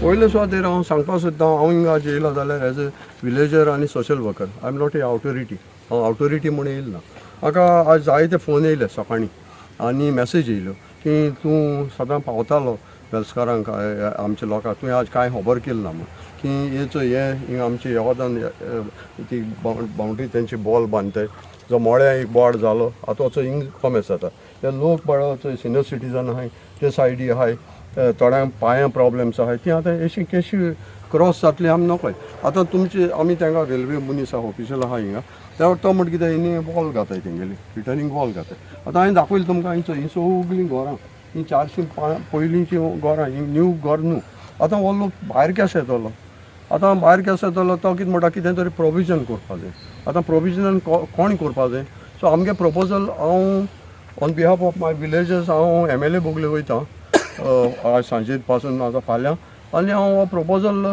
पयले सुवातेर हांव सांगपाक सोदता, हांव हिंगा आज येयलो जाल्यार एज अ विलेजर आनी social worker. I am not a authority. हांव ऑथॉरिटी म्हूण येयलो ना. म्हाका आज जायते फोन येयले सकाळीं आनी मॅसेज येयल्यो की तूं सदां पावतालो वेल्सकारांक, आमच्या लोकांक, तुवें आज कांय खबर केली ना म्हूण की हे चोय, हे हिंगा आमची येवदान ती बाउंड्री तेंची बॉल बांदताय. जो मोळ्या एक बोर्ड जालो, आतां वचो हिंग कोमेस जाता. ते लोक बाळो चोय, सिनियर सिटीजन आहाय, ते सायडी आहाय, थोड्यांक पांयां प्रॉब्लम्स आहाय. ती आतां अशी केशी क्रॉस जातली आमी नकळय. आतां तुमचे आमी तांकां रेल्वे मनीस आहा, ऑफिशियल आहा हिंगा, त्या तो म्हणटा कितें, हिनी वॉल घाताय, तेंगेली रिटर्निंग वॉल घाताय. आतां हांवें दाखयलें तुमकां, हिंचो हीं सगळीं घरां हीं 400 पयलींचीं घरां, ही न्यू घर न्हू. आतां हो लोक भायर केसो येतलो? आतां भायर केसो येतलो? तो कितें म्हणटा, कितें तरी प्रोविजन करपा जाय. आतां प्रोविजन कोण करपा जाय? सो आमगे प्रपोजल, हांव on behalf of my villagers हांव एमएलए बोगले वयता आज सांजे पासून, आतां फाल्यां, आनी हांव हो प्रपोजल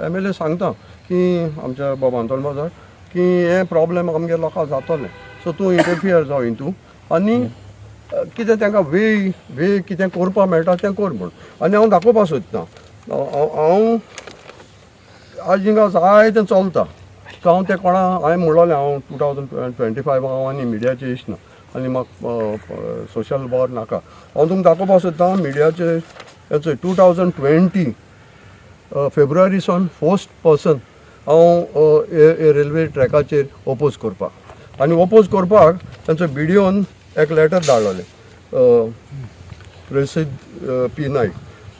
एमएलए सांगता की आमच्या बाबा आंतोन बाजार की हे प्रॉब्लेम आमगे लोकांक जातले, सो तूं इंटरफियर जाव हितू आनी कितें तांकां वे वे कितें करपाक मेळटा तें कर म्हूण. आनी हांव दाखोवपाक सोदतां, हांव आज हिंगा जायतें चलता. सो हांव तें कोणा हांवें म्हणलोलें, हांव 2025 हांव आनी मिडियाचेर येयच ना आनी म्हाका सोशल वॉर नाका. हांव तुमकां दाखोवपाक सोदतां मिडियाचे हेचो, 2020 फेब्रुवारी सावन फर्स्ट पर्सन हांव रेल्वे ट्रॅकाचेर ओपोज करपाक. आनी ओपोज करपाक तांचो बिडिओन एक लेटर धाडलेलें, प्रसिद्ध P Naik,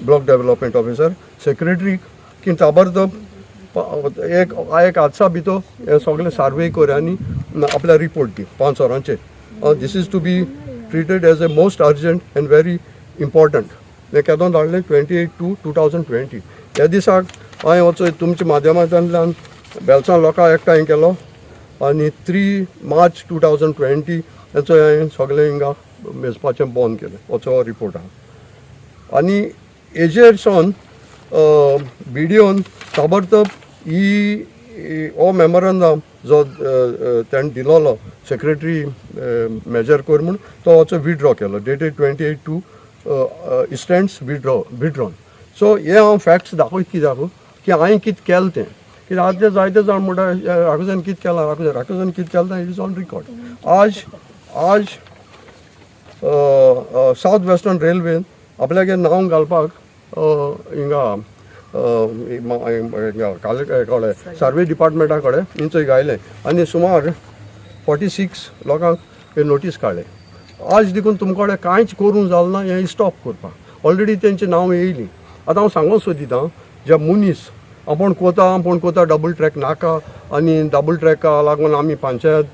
block development officer, सेक्रेटरीक, की ताबडतोब एक एक आदसा भितर हे सगळें सार्वे कर आनी आपल्या रिपोर्ट दी 5 वरांचेर. This is to be treated as a most urgent and very important. हें केदो धाडलें? 28/2/2020. ह्या दिसाक हांवें वचो तुमच्या माध्यमांतल्यान बेलसां लोकांक एकठांय केलो आनी 3 मार्च 2020 हेचो हांवें सगळें हिंगा मेजपाचें बंद केलें. होचो रिपोर्ट आहा. आनी हेजेर सावन बिडिओन ताबडतोब ही हो मेमोरंडम जो तेणें दिलोलो सेक्रेटरी मेजर कर म्हूण, तो वचो विड्रॉ केलो. Dated 28/2 stands withdrawn. So हे हांव फॅक्ट्स दाखयत कित्याक की हांवें कितें केलें तें. कित्याक आतां जायते जाण म्हणटा, राकोजान कितें केलां, राकोजान राकोजान कितें केलां तें, it is on record. आज आज सावथ वेस्टर्न रेल्वेन आपल्यागे नांव घालपाक हिंगा हिंगा कळ्ळें, सर्वे डिपार्टमेंटा कडेन इंचय घायलें आनी सुमार 46 लोकांक हे नोटीस काडले. आज देखून तुमचे कडेन कांयच करूंक जालें ना हें स्टॉप करपाक. ऑलरेडी तेंचें नांव येयलीं. आतां हांव सांगूंक सोदितां, जे मनीस आपूण कोता, आपूण कोता, डबल ट्रॅक नाका आनी डबल ट्रॅका लागून आमी पंचायत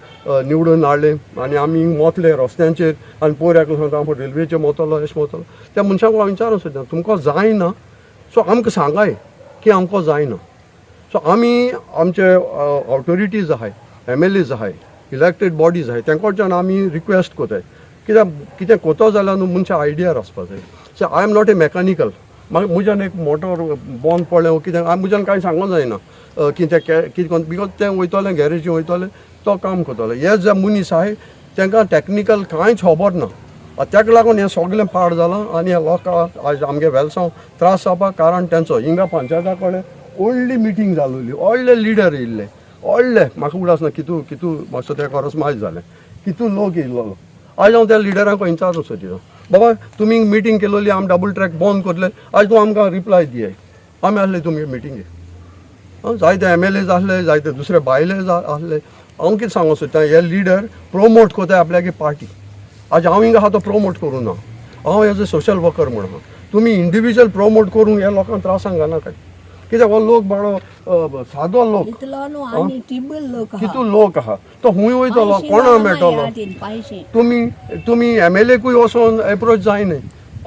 निवडून हाडले आनी आमी मोतले रस्त्यांचेर आनी पोर एकलो सांगता आपूण रेल्वेचेर मोतलो, अशें मोतलो, त्या मनशाक हांव विचारूंक सोदता, तुमकां जायना, सो आमकां सांगाय की आमकां जायना. सो आमी आमचे ऑथोरिटीज आहाय, एमएलएज आहाय, इलेक्टेड बॉडीज आहाय, तेंकडच्यान आमी रिक्वेस्ट कोताय. कित्याक कितें कोतो जाल्यार न्हू मनशां आयडियार आसपा जाय. So I am not a mechanical. म्हाका म्हज्यान एक मोटर बंद पडलें वो कितें, म्हज्यान कांय सांगूंक जायना कितें कितें कोन्न, because तें वयतलें गॅरेजी वयतलें, तो काम करतलो. हे जे मनीस आहाय तांकां टॅक्निकल कांयच खबर ना. ताका लागून हें सगळें पाड जालां आनी ह्या लोकांक आज आमगे वेलसांव त्रास जावपाक कारण तेंचो. हिंगा पंचायता कडेन व्हडली मिटींग जालोली, व्हडले लिडर येयल्ले, व्हडले, म्हाका उगडास ना कितू कितू, मातसो त्या परस मायज जालें, कितू लोक येयल्लो. आज हांव त्या लिडरांक विचारूंक सोदिता, बाबा तुमी मिटींग केलोली, आमी डबल ट्रॅक बंद करले, आज तूं आमकां रिप्लाय दियाय. आमी आसले तुमगे मिटिंगेक, जायते एमएलएज आसले, जायते दुसरे भायले आसले. हांव कितें सांगूंक सोदता, हे लिडर प्रोमोट कोताय आपल्यागे पार्टी. आज हांव हिंगा आहा तो प्रोमोट करूं ना, हांव एज अ सोशल वर्कर म्हूण आहा. तुमी इंडिविज्युअल प्रोमोट करूंक ह्या लोकांक त्रासांक घालनाकाय. कित्याक हो लोक बाळो सादो लोक. इतलो न्हू आनी टिबल लोक आहा. कितू लोक आहा, तो खूंय वयतलो? पांयशी कोणा लोकां मेळटलो? ह्या पांयशी. तुमी एमएलएकूय वचोन एप्रोच जायना,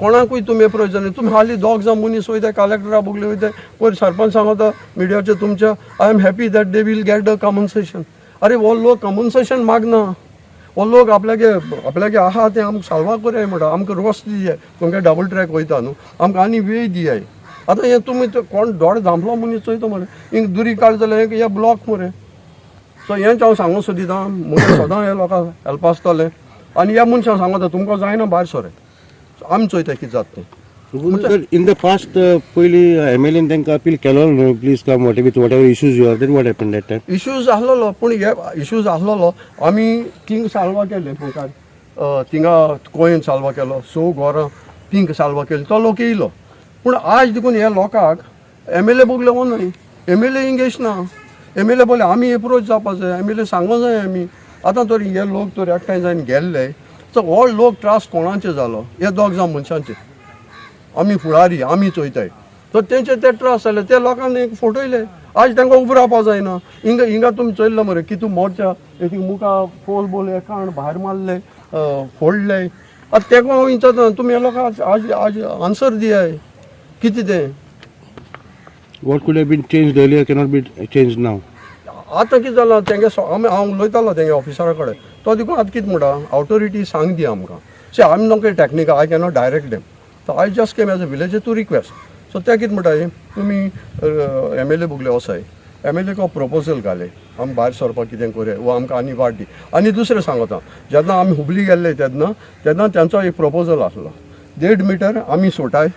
कोणाकूय तुमी एप्रोच जायना. तुमी हालीं दोग जाण मनीस वयताय, कलेक्टरा बगले वयताय. पयर सरपंच सांगता मिडियाचे तुमच्या, I am happy that they will get the compensation. अरे, हो लोक कॉम्पन्सेशन मागना. हो लोक आपल्यागे आपल्यागे आहा तें आमकां साल्वार करया म्हणटा, आमकां रस्तो दियाय, तुमकां डबल ट्रॅक वयता न्हू, आमकां आनी वे दियाय. आतां हें तुमी ते कोण दोळे धांपलो मनीस चोयता मरे, हिंग दुरी काड जाल्यार हे ब्लॉक मरे. सो हेंच हांव सांगूंक सोदितां, म्हजें सदां हे लोकांक हेल्प आसतलें. आनी ह्या मनशांक सांगता, तुमकां जायना, भायर सराय, आमी चोयता कितें जाता तें. इन the past पयलीं एम एल एन तांकां अपील केलो न्हू, please come what with whatever issues you are, then what happen that time? Issues आसलेलो, पूण हे इश्यूज आसलेलो, आमी थिंग साल्वा केले मुखार, थिंगा कोयन साल्वा केलो, स घरां थिंग साल्वा केली, तो लोक येयलो. पूण आज देखून ह्या लोकांक एम एल ए बोगले वो न्हय, एम एल ए इंगेज ना. एम एल ए बोले आमी एप्रोच जावपा जाय, एम एल ए सांगो जाय आमी. आतां तर हे लोक तर एकठांय जावन गेल्ले, सो हो लोक त्रास कोणाचे जालो? हे दोग जावन मनशांचे. आमी फुडारी आमी चोयताय, तर तेंचे ते त्रास जाले, ते लोकांनी एक फटयले. आज तांकां उबो रावपा जायना. हिंगा हिंगा तुमी चोयल्लो मरे, कितू मोर्चा एक मुखा फोल बोल एकाण भायर मारले, फोडले. आतां तेका हांव विचारता, तुमी ह्या लोकांक आज आज आन्सर दियाय कितें तें. What could have been change earlier cannot be change नाव. आतां कितें जालां तेंगे, आमी हांव उलयतालो तेंगे ऑफिसरा कडेन, तो देखून आतां कितें म्हणटा, ऑथोरिटी सांग दी आमकां. See, I am not a technical, I cannot direct them, so I just came as a villager to request. So ते कितें म्हणटा, तुमी एम एल ए बुगले वसाय, एम एल एक प्रपोजल घाले, आमी भायर सरपाक कितें करुया वो आमकां आनी वाट दी. आनी दुसरें सांगता, जेन्ना आमी हुबली गेल्ले तेन्ना तेन्ना तेंचो एक प्रपोजल आसलो, 1.5 मिटर आमी सोटाय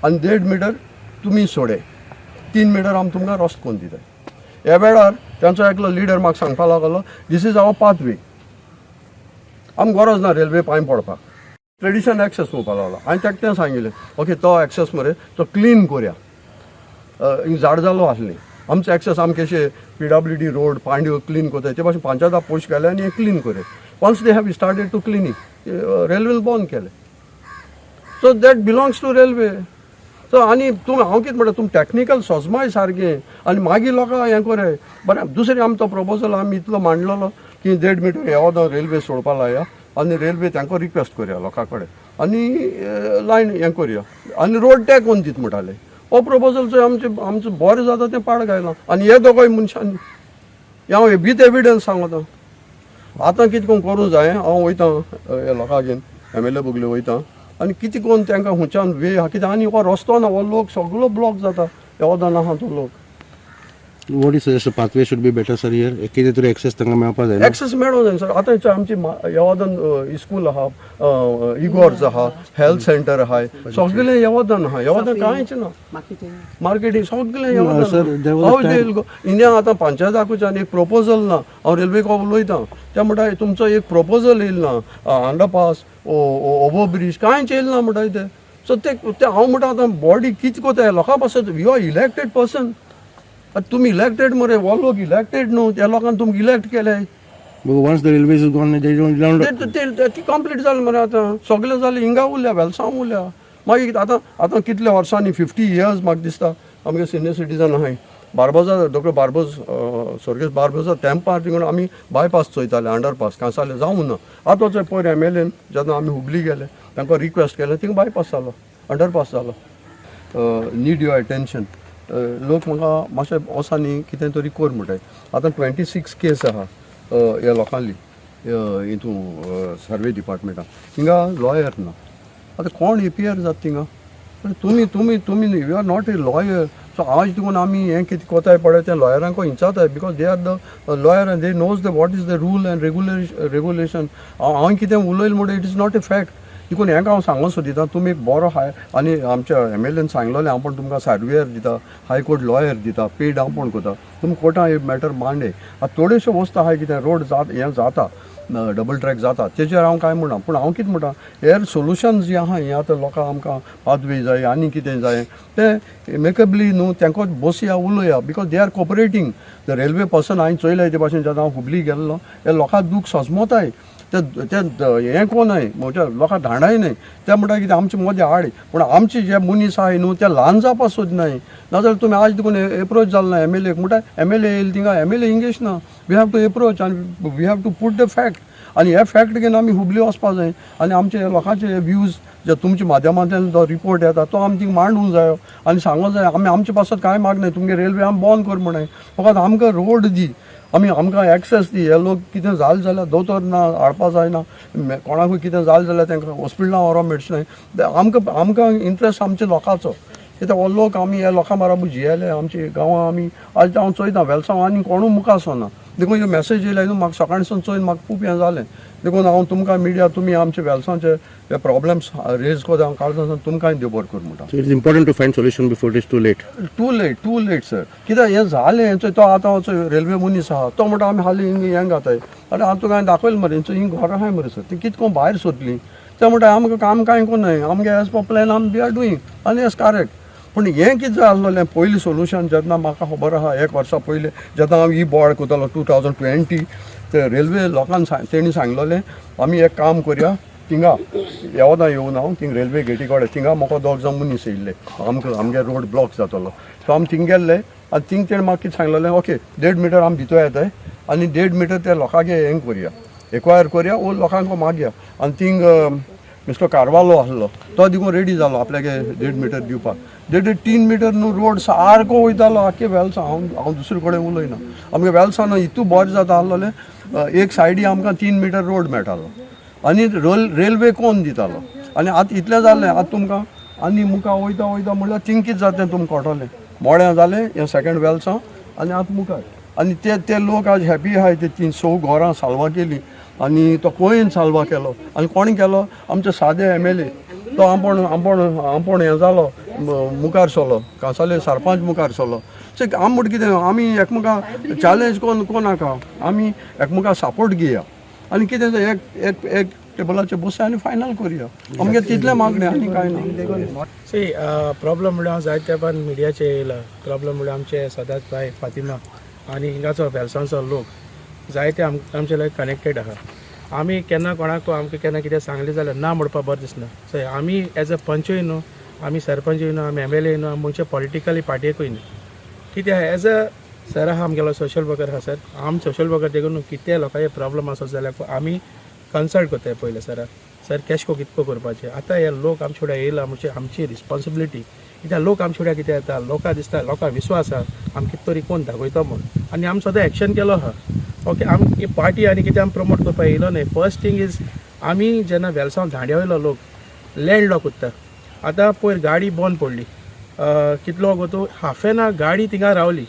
आनी 1.5 मिटर तुमी सोडे, 3 मिटर आमी तुमकां रस्तो करून दिताय. ह्या वेळार तेंचो एकलो लिडर म्हाका सांगपाक लागलो, "This is our pathway, आमकां गरज ना रेल्वे पांय पडपाक." ट्रेडिशनल एक्सेस म्हणपाक लागलो. हांवें ताका तें सांगिल्लें, ओके, तो एक्सेस मरे तो क्लीन करया, हिंग झाड जालो आसलीं. आमचो एक्सेस आमी कशे पीडब्ल्यूडी रोड पांड्यो क्लीन करताय ते भाशेन पंचायता पयशे घाले आनी हें क्लीन करया. Once they have started to cleaning, रेल्वेन बंद केलें. So that belongs to railway. So आनी तुमी, हांव कितें म्हणटा, तुमी टॅक्निकल सोजमाय सारकें आनी मागीर लोकांक हें कोराय बरें. दुसरें आमचो प्रपोजल आमी इतलो मांडलेलो की 1.5 मिटर हे वोदोळ रेल्वे सोडपा लाया आनी रेल्वे तांकां रिक्वेस्ट करया लोकां कडेन आनी लायन हें करया आनी रोड टॅग करून दीत म्हणटाले. हो प्रपोजल चोय, आमचें आमचें बरें जाता तें पाड घायलां आनी हे दोगोय मनशांनी. हें हांव विथ एविडन्स सांगता. आतां कितें करून करूं जाय, हांव वयता ह्या लोकां घेवन, एम एल ए बगले वयता आनी कितें करून तांकां हुंच्यान वे आहा कित्याक आनी हो रस्तो ना, हो लोक सगळो ब्लॉक जाता, ह्या वदान आहा तो लोक. What is suggest, pathway should be better, sir, here? कितें तरी एक्सेस तांकां मेळपा जाय न्हू? एक्सेस मेळूं जाय सर. आतां आमची ह्या वदान इस्कूल आहा, इगोर्ज आहा, हेल्थ सेंटर आहा, सगळें ह्या वदान आहा. ह्या वदान कांयच ना. मार्केटिंग. मार्केटींग सगळें. No, sir, there was a time- India आतां पंचायताकूच्यान एक प्रपोजल ना. हांव रेल्वेक उलयतां, ते म्हणटा तुमचो एक प्रपोजल येयल ना, अंडरपास, ओवर ब्रीज कांयच येयल ना म्हणटा ते. सो ते ते हांव म्हणटा, आतां बॉडी कितें कोताय लोकां पासत? You are elected person. आतां तुमी इलेक्टेड मरे, हो लोक इलेक्टेड न्हू, त्या लोकांनी तुमकां इलेक्ट केले. Once the railways is gone, they don't ते कंप्लीट जालें मरे, आतां सगळें जालें. हिंगा उरल्या, वेलसांव उरल्या. मागीर आतां आतां कितल्या वर्सांनी, 50 इयर्स म्हाका दिसता, आमगे सिनियर सिटीजन आहाय. बार्बोजा, डॉक्टर बार्बोज, स्वर्गेस्त बार्बोजा तेंपार थिंगून आमी बायपास चोयताले, अंडरपास कांसाले जावं ना. आतां चोय, पयर एम एल एन जेन्ना आमी हुबली गेले, तांकां रिक्वेस्ट केलें, थिंगा बायपास जालो, अंडरपास जालो. Need your attention. लोक म्हाका मातशें वोसांनी कितें तरी कर म्हणटाय. आतां 26 केस आहा ह्या लोकांली हितून सर्वे डिपार्टमेंटान. हिंगा लॉयर ना. आतां कोण एपियर जाता थिंगा? तुमी तुमी तुमी you are not a lawyer. So आज देखून आमी हें कितें कोताय पळय, तें लॉयरांक विचारताय, because they are the lawyer and they knows the what is the rule and regulation. हांवें कितें उलयलें म्हणून it is not a fact. देखून हें हांव सांगूंक सोदिता, तुमी एक बरो हाय आनी आमच्या एम एल एन सांगलेलें, हांव पण तुमकां सर्वेयर दिता, हायकोर्ट लॉयर दिता, पेड हांव पण करता, तुमी कोर्टान एक मॅटर मांडे. आतां थोड्योश्यो वस्तू आहाय, कितें रोड जात हें जाता, डबल ट्रॅक जाता, तेजेर हांव कांय म्हणना. पूण हांव कितें म्हणटा, हेर सोल्युशन जी आहा, हें आतां लोकांक आमकां पाथवे जाय आनी कितें जाय तें एमिकेबली न्हू, तांकां बसया, उलोवया, because they are cooperating, the railway person. हांवें चोयलें ते भाशेन, जेन्ना हांव हुबली गेल्लो, हे लोकांक दूख सोजमोताय. ते ते हें कोनाय म्हणजे लोकांक धाडाय न्हय. ते म्हणटा कितें आमचे मदें हाड, पूण आमचे जे मनीस आहाय न्हू, ते ल्हान जावपा सोदनाय. नाजाल्यार तुमी आज देखून एप्रोच जाल ना एम एल एक म्हणटा, एम एल ए येयले थिंगा, एम एल ए इंगेज ना. We have to approach आनी we have to put the fact. आनी हे फॅक्ट घेवन आमी हुबली वचपा जाय आनी आमचे लोकांचे व्यूज जे तुमच्या माध्यमांतल्यान जो रिपोर्ट येता, तो आमी थिंग मांडूंक जायो आनी सांगूंक जाय. आमी आमचे पासत कांय मागनाय, तुमगे रेल्वे आमी बंद कर म्हणून, फकत आमकां रोड दी, आमी आमकां एक्सेस दी. हे लोक कितें जालें जाल्यार दोतोर ना, हाडपा जायना. कोणाकूय कितें जालें जाल्यार तांकां हॉस्पिटलां व्हरोंक मेळचें न्हय. आमकां आमकां इंट्रस्ट आमच्या लोकांचो, कित्याक हो लोक आमी ह्या लोकां बराबर जियेले आमच्या गांवां. आमी आज हांव चोयता, वेलसांव आनी कोणूय मुखार सरना. देखून ह्यो मॅसेज येयल्या न्हू, म्हाका सकाळसून चोयन म्हाका खूब हें जालें. देखून हांव तुमकां मिडिया, तुमी आमचे वेलसांचे हे प्रॉब्लम्स रेज कोत हांव काळजान तुमकांय देव बरें करूं म्हणटा. So it is important to find solution before it is too late. Too late, too late, sir. कित्याक हें जालें चोय, तो आतां रेल्वे मनीस आहा, तो म्हणटा आमी हालीं हिंग हें घाताय. आरे, हांव तुका हांवें दाखयलें मरे, हिंग हिंग घरां आहाय मरे सर, ती कितें कोन्न भायर सोदलीं. ते म्हणटा आमकां काम कांय कोन्नाय, आमगे एज पर प्लॅन आमी we are doing आनी एस करेक्ट. पूण हें कितें जाय आसलेलें पयलीं सोल्युशन, जेन्ना म्हाका खबर आहा, एक वर्सा पयलीं जेन्ना हांव ही बोर्ड करतालो 2020, ते रेल्वे लोकांक सांग, तेणी सांगलेलें आमी एक काम करया. थिंगा येवना येवन हांव थिंग रेल्वे गेटी कडेन थिंगा म्हाका दोग जाण मनीस येयल्ले, आमकां आमगे रोड ब्लॉक जातलो. सो आमी थिंग गेल्ले आनी थिंग तेणें म्हाका कितें सांगलेलें, ओके, 1.5 मिटर आमी भितर येताय आनी 1.5 मिटर ते लोकांगे हें करया, एक्वायर करया वो लोकांक मागया. आनी थिंग मिस्टर कार्वालो आसलो, तो देखून रेडी जालो आपल्यागे 1.5 मिटर दिवपाक. देड 3 मिटर न्हू रोड सारको वयतालो आख्खे वेलसां. हांव दुसरे कडेन उलयना, आमगे वेलसां इतू बरें जाता आसलेलें. एक सायडी आमकां 3 मिटर रोड मेळटालो आनी रोल रेल्वे कोन दितालो. आनी आतां इतलें जालें, आतां तुमकां आनी मुखार वयता वयता म्हणल्यार थिंग कितें जाता तें तुमकां कळटलें. मोड्यां जालें हें सेकंड वेलसांव आनी आतां मुखार आनी ते ते लोक आज हॅपी आहाय. ते तीन स घरां साल्वां केलीं आनी तो कोयन साल्वा केलो आनी कोणें केलो? आमचे सादे एमएलए. तो आपूण हें जालो, मुखार सरलो, कांसावले सरपंच मुखार सरलो. सो आमी म्हणटा कितें, आमी एकमेका चॅलेंज कोन कोनाका, आमी एकमेका सपोर्ट घेया आनी कितें तें एक एक एक टेबलाचेर बसया आनी फायनल करया. आमगे तितलें मागणें, आनी कांय ना. सी, प्रॉब्लम म्हणल्यार हांव जायते तेंपान मिडियाचेर येयला. प्रॉब्लम म्हणल्यार आमचे सदांच बाय फातिमा आनी हिंगाचो वेलसांचो लोक जायते आमचे लायक कनेक्टेड आहा. आमी केन्ना कोणाक आमकां केन्ना कितें सांगलें जाल्यार ना म्हणपाक बरें दिसना. सो आमी एज अ पंचूय न्हू, आमी सरपंचूय न्हू, आमी एमएलए न्हू, आमी खंयचे पॉलिटिकली पार्टयेकूय न्हू. कितें आहा, एज अ सर आहा, आमगेलो सोशल वर्कर आहा सर. आम सोशल वर्कर देखून न्हू, कितें लोकांचे प्रॉब्लम आसत जाल्यार आमी कन्सल्ट करताय पयलें सराक, सर केशको कितको करपाचें. आतां हे लोक आमचे फुडें येयला म्हणजे आमची रिस्पॉन्सिबिलिटी. कित्याक लोक आमचे फुडें कितें येता, लोकां दिसता, लोकांक विस्वास आहा आमी कितें तरी कोण दाखयतो म्हूण. आनी आमी सदां एक्शन केलो आहा. ओके, आमी पार्टी आनी कितें आमी प्रमोट करपाक येयलो न्हय. फर्स्ट थींग is, आमी जेन्ना वेलसांव दांड्या वयलो लोक लँड लॉक उरता. आतां पयर गाडी बंद पडली, कितलो वगत, हाफ एन आवर गाडी थिंगा रावली.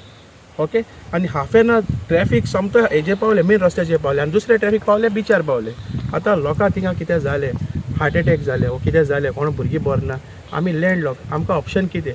ओके, आनी हाफ एन आवर ट्रॅफीक सोमतो हेजे पावले, मेन रस्त्याचेर पावले आनी दुसरे ट्रॅफीक पावले, बिचार पावले. आतां लोकां थिंगा कितें जालें, हार्ट एटॅक जाले वो कितें जालें, कोण भुरगीं बरें ना. आमी लँड लॉक, आमकां ऑप्शन कितें?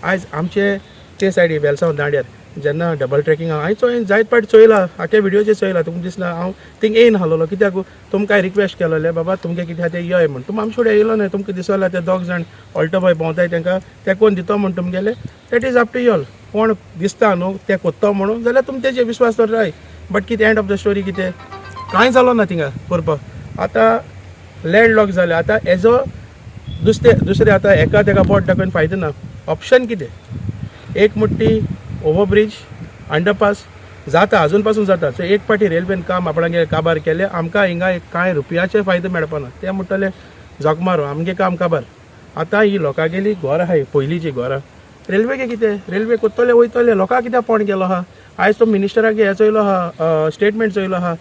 आयज आमचे ते सायडी वेलसांव दांड्यार जेन्ना डबल ट्रॅकिंग हांवें चोय, जायत पाट चोयला, आख्या विडियोचेर चोयला. तुमकां दिसना हांव थिंग येयन आहलोलो. कित्याक तुमकां रिक्वेस्ट केलोलें, बाबा तुमगे कितें आहा तें यो म्हूण. तुमी आमचे फुडें येयलो न्हय. तुमकां दिसोला ते दोग जाण ऑल्टो बॉय भोंवताय, तांकां ते कोण दितो म्हूण तुमगेले. That is up to y'all. कोण दिसता न्हू ते कोत्तो म्हणून जाल्यार तुमी तेजेर विस्वास दवराय. बट कितें, एंड ऑफ the story कितें, कांय जालो ना थिंगा करपाक. आतां लँड लॉक जालें. आतां एज अ दुसरे दुसरे आतां एका तेका बोट दाखोवन फायदो ना. ऑप्शन कितें? एक मुट्टी ओवरब्रीज, अंडरपास जाता, अजून पासून जाता. सो एक पाटी रेल्वेन काम आपणागे काबार केलें, आमकां हिंगा एक कांय रुपयाचे फायदो मेळपाना. ते म्हणटले जगमारो आमगे काम काबार. आतां ही लोकांगेली घरां आहाय, पयलींची घरां. रेल्वेगे कितें, रेल्वे कोत्तले वयतले, लोकांक कित्याक पोण केलो आहा? आयज तो मिनिस्टराक हे चोयलो आहा, स्टेटमेंट चोयलो आहा,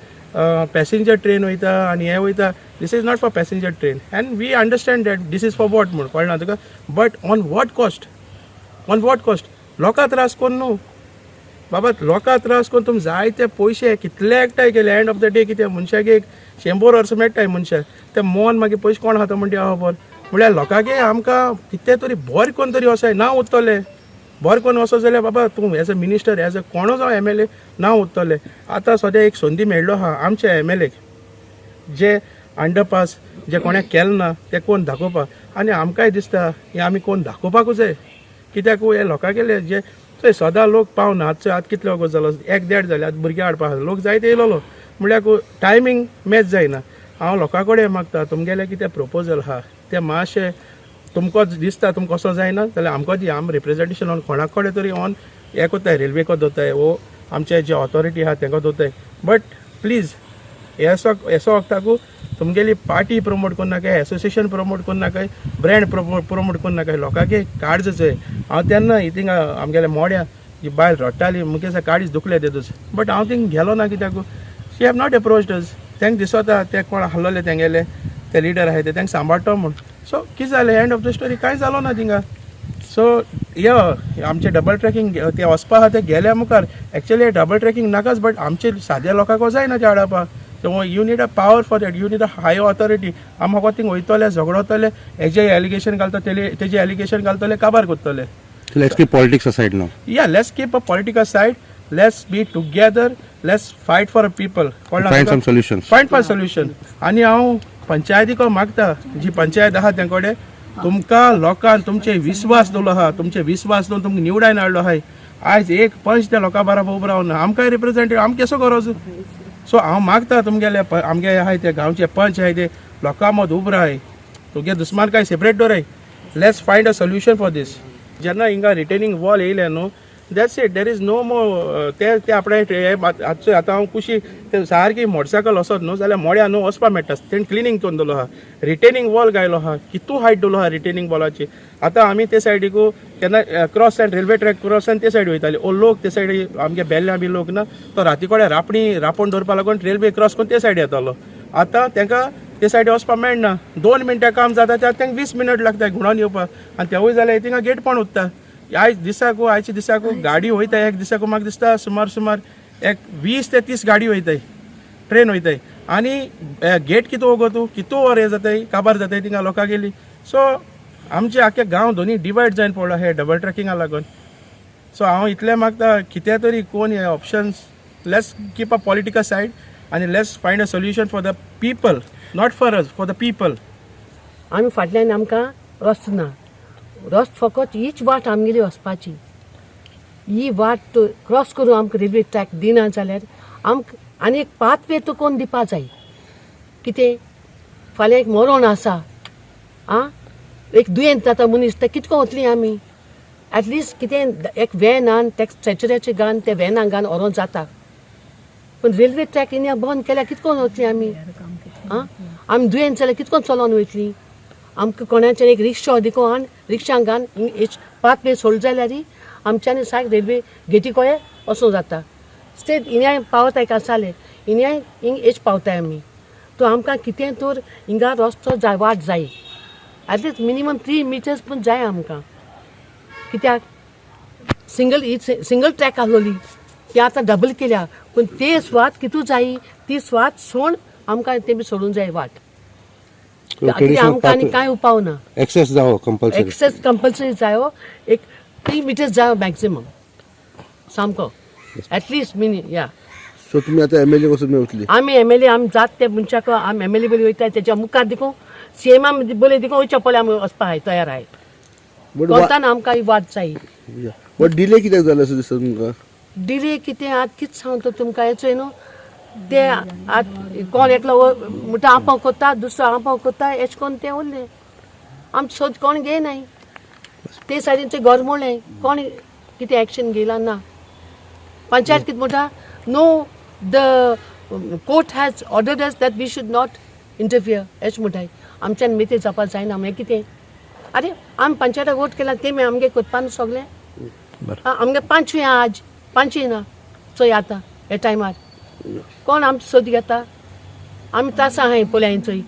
पॅसेंजर ट्रेन वयता आनी हें वयता. This is not for passenger train and we understand that this is for what म्हूण कळना तुका. But on what cost, on what cost? लोकां त्रास कोन्न न्हू बाबा, लोकां त्रास करून तुमी जायते पयशे कितले एकठांय केले. एंड ऑफ the day कितें, मनशाक एक 100 वर्सां मेळटाय मनशाक, ते मोन मागीर पयशे कोण खाता म्हणटा खबर. म्हळ्यार लोकांगे आमकां कितें तरी बरें कोन्न तरी वसाय ना उरतलें. बरें कोन्न वचत जाल्यार बाबा तूं as a minister, as a कोणो जावं एमएलए ना उरतलें. आतां सद्या एक संदी मेळ्ळो आहा आमच्या एमएलएक, जे अंडरपास जे कोणें केलें ना तें कोण दाखोवपाक. आनी आमकांय दिसता हें आमी कोण दाखोवपाकूच जाय. कित्याक हे लोकांगेले जे चोय सदां लोक पावना. आतां चोय, आतां कितलो वगत जालो, एक देड जाले. आतां भुरगे हाडपा आहा लोक जायते येयलोलो, म्हळ्यार टायमींग मॅच जायना. हांव लोकां कडेन मागता, तुमगेलें कितें प्रपोजल आहा तें मातशें तुमकां दिसता, तुमकां कसो जायना जाल्यार आमकां दी. आम रिप्रेजेंटेशन ऑन कोणा कडेन तरी ऑन हें कोत्ताय, रेल्वेको दवरताय वो आमचे जे ऑथॉरिटी आहा तांकां दवरताय. बट प्लीज हेसो हेसो वखदाकू तुमगेली पार्टी प्रमोट करनाकाय, एसोसिएशन प्रमोट करनाकाय, ब्रँड प्रमोट करनाकाय. लोकांक काळज चोय. हांव तेन्ना थिंगा आमगेल्या मोड्या ही बायल रडटाली, मुगे काळीज दुखले तेदूस. बट हांव थिंग गेलो ना, कित्याक she have not approached us. तांकां दिसता ते कोण आहलोले तेंगेले ते लिडर आहाय ते तांकां सांबाळटो म्हूण. सो कितें जालें, एंड ऑफ the story कांय जालो ना थिंगा. सो यो आमचे डबल ट्रॅकिंग ते वचपा आहा ते गेल्या मुखार एक्चुअली डबल ट्रॅकिंग नाकाच, बट आमचे साद्या लोकांक जायना ते हाडपा. So you need a power for that, you need a high authority. आमी फकत थिंग वयतले, झगडतले, हेजे एलिगेशन घालता तेजे एलिगेशन घालतले, काबार करतले. Let's keep politics aside now. Yeah, let's keep a political side, let's be together, let's fight for a people. Find some solutions. Find for solution. आनी हांव पंचायतीको मागता, जी पंचायत आहा तें कडेन तुमकां लोकांक तुमचे विस्वास दवरलो आहा, तुमचे विस्वास दवरून तुमकां निवडायन हाडलो आहाय. आयज एक पंच त्या लोकां बराबर उबो रावना, आमकांय रिप्रेझेंटेटिव्ह आमकां केसो गरज? सो हांव मागता तुमगेले आमगे आहाय ते गांवचे पंच आहाय ते लोकां मद उबो राय, तुगे दुस्मान काय separate दवराय. Let's find a solution for this. जेन्ना हिंगा रिटेनिंग वॉल येयलें न्हू, that's it, there is no more. ते ते आपणे हे आतां आतां हांव कुशी ते सारकी मोटरसायकल वचत न्हू जाल्यार मोड्या न्हू वचपा मेळटा. तेणें क्लिनींग करून दवरलो आहा, रिटेनिंग वॉल घायलो आहा, कितू हायट दवरलो आहा रिटेनिंग वॉलाची. आतां आमी ते सायडीकू केन्ना क्रॉस आनी रेल्वे ट्रॅक क्रॉस आनी ते सायडी वयताले. ओ लोक ते सायडी आमगे बेल्ल्या बी लोक ना, तो राती कडेन रापणी रापोण दवरपा लागून रेल्वे क्रॉस करून ते सायडी येतालो. आतां तांकां ते सायडी वचपाक मेळना. 2 मिनटां काम जाता त्या तांकां 20 मिनट लागता घुणोन येवपाक, आनी तेवूय जाल्यार थिंगा गेट पण उरता. आयज दिसाकू, आयच्या दिसाकू गाडी वयता, एक दिसाकू म्हाका दिसता सुमार सुमार एक 20 ते 30 गाडी वयताय, ट्रेन वयताय. आनी गेट कितू वगो तूं कितू वर हें जाताय, काबार जाताय थिंगा लोकां गेली. सो आमचे आख्खे गांव दोनी डिवायड जायन पडलो हे डबल ट्रॅकिंगा लागून. सो हांव इतलें मागता, कितें तरी कोण हे options, let's keep a political side आनी let's find a solution for the people, not for us, for the people. आमी फाटल्यान आमकां रस्तो ना, रस्तो फकत हीच वाट आमगेली वचपाची. ही वाट क्रॉस करून आमकां रेल्वे ट्रॅक दिना जाल्यार आमकां आनी एक पाथवे तो कोण दिवपा जाय. कितें फाल्यां एक मरण आसा, आं एक दुयेंत जाता मनीस, ते कितको वतली आमी? एटलिस्ट कितें एक व्हॅन आन, तेका स्ट्रेचराचेर घालून ते व्हॅनाक घालून व्हरोन जाता. पूण रेल्वे ट्रॅक हिंगा बंद केल्यार कितकोन वतली आमी? आं आमी दुयेंत जाल्यार कितकोन चलोन वयतली? आमकां कोणाच्यान एक रिक्षा दिको हाड, रिक्षांक घालून पाथवे सोडले जाल्यार आमच्यांनी सारकें रेल्वे गेटी कडेन वचूंक जाता. स्टेट हिंगाय पावताय कांसाले, हिंगाय हिंग हेच पावताय आमी. तो आमकां कितें तर हिंगा रस्तो जाय, वाट जाय, at least minimum 3 metres पूण जाय आमकां. कित्याक सिंगल ही सिंगल ट्रॅक आसलोली, ती आतां डबल केल्या, पूण ते सुवात कितू जाय ती सुवात सोड आमकां तेमी सोडूंक जाय वाट. कित्याक आमकां आनी कांय उपाव ना. एक्सेस जावो कंपल्सरी. एक्सेस कंपल्सरी जायो, एक 3 मिटर्स जायो मॅक्झिमम सामको, एटलिस्ट मिनी या. सो तुमी आतां एमएलए वचून मेवतली? आमी एमएलए, आमी जात ते मनशाक आमी एमएलए बरी वयता, तेच्या मुखार देखून सीएमा बरे देखून वयच्या पयलीं आमी वचपा आहाय, तयार आहाय. बट कोतान आमकां ही वाट जाय. बट डिले कित्याक जालो असो दिसता तुमकां? डिले कितें आतां कितें सांगता तुमकां, हेचो न्हू ते आतां कोण एकलो म्हणटा हांव कोत्ता, दुसरो हांव कोत्ता, एशें कोन्न तें उरलें. आमचें सोद कोण घेयनाय. ते सायडीन ते घर मोडलें, कोण कितें एक्शन घेयला ना. पंचायत कितें म्हणटा, no, the court has ordered us that we should not interfere, एशें म्हणटाय. आमच्यान मेते जावपा जायना. मागीर कितें? आरे, आमी पंचायताक वोट केला, तेमी आमगे कोत्पा न्हू सगळें. आमगे पांचवी आज पांचवी ना चोय आतां ह्या टायमार कोण आमचो सोद घेता? आमी त्रासां आहाय पळय चोय,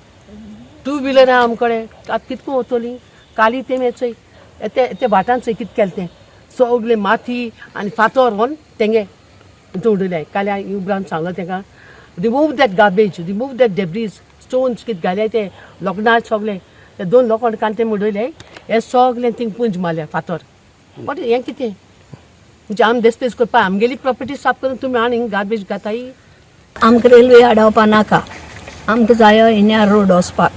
टू व्हिलर आहा आमकडे, आतां कितको वतली काली तेमी चोय ते ते भाटान चोय कितें केलें तें, सगळे माती आनी फातर व्हरून तेंगे हितून उडयले. काल हांवें उपरांत सांगलो तेका, remove that garbage, remove that debris, stones कितें घाले ते लोखणा सगळे, ते दोन लोखण काडून ते उडयले. हे सगळे थिंग पुंज मारल्या फातर. बट हें कितें म्हणजे आमी देस्पेस करपा, आमगेली प्रॉपर्टी साफ करून तुमी आनी हिंग गार्बेज घाताय. आमकां रेल्वे आडावपा नाका, आमकां जायो हिन्या रोड वचपाक.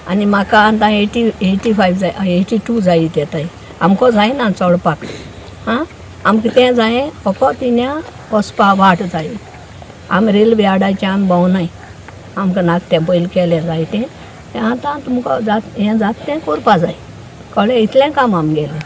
आनी म्हाका आतां 85 जाय, 82 जाय येताय, आमकां जायना चडपाक. आं आमकां तें जाय, फकत हिन्या वचपा वाट जाय. आमी रेल्वे आडायचे आमी भोंवनाय. आमकां नाका तें, पयलीं केलें जाय तें, तें आतां तुमकां जात हें जाता तें करपा जाय, कळ्ळें? इतलें काम आमगेलें.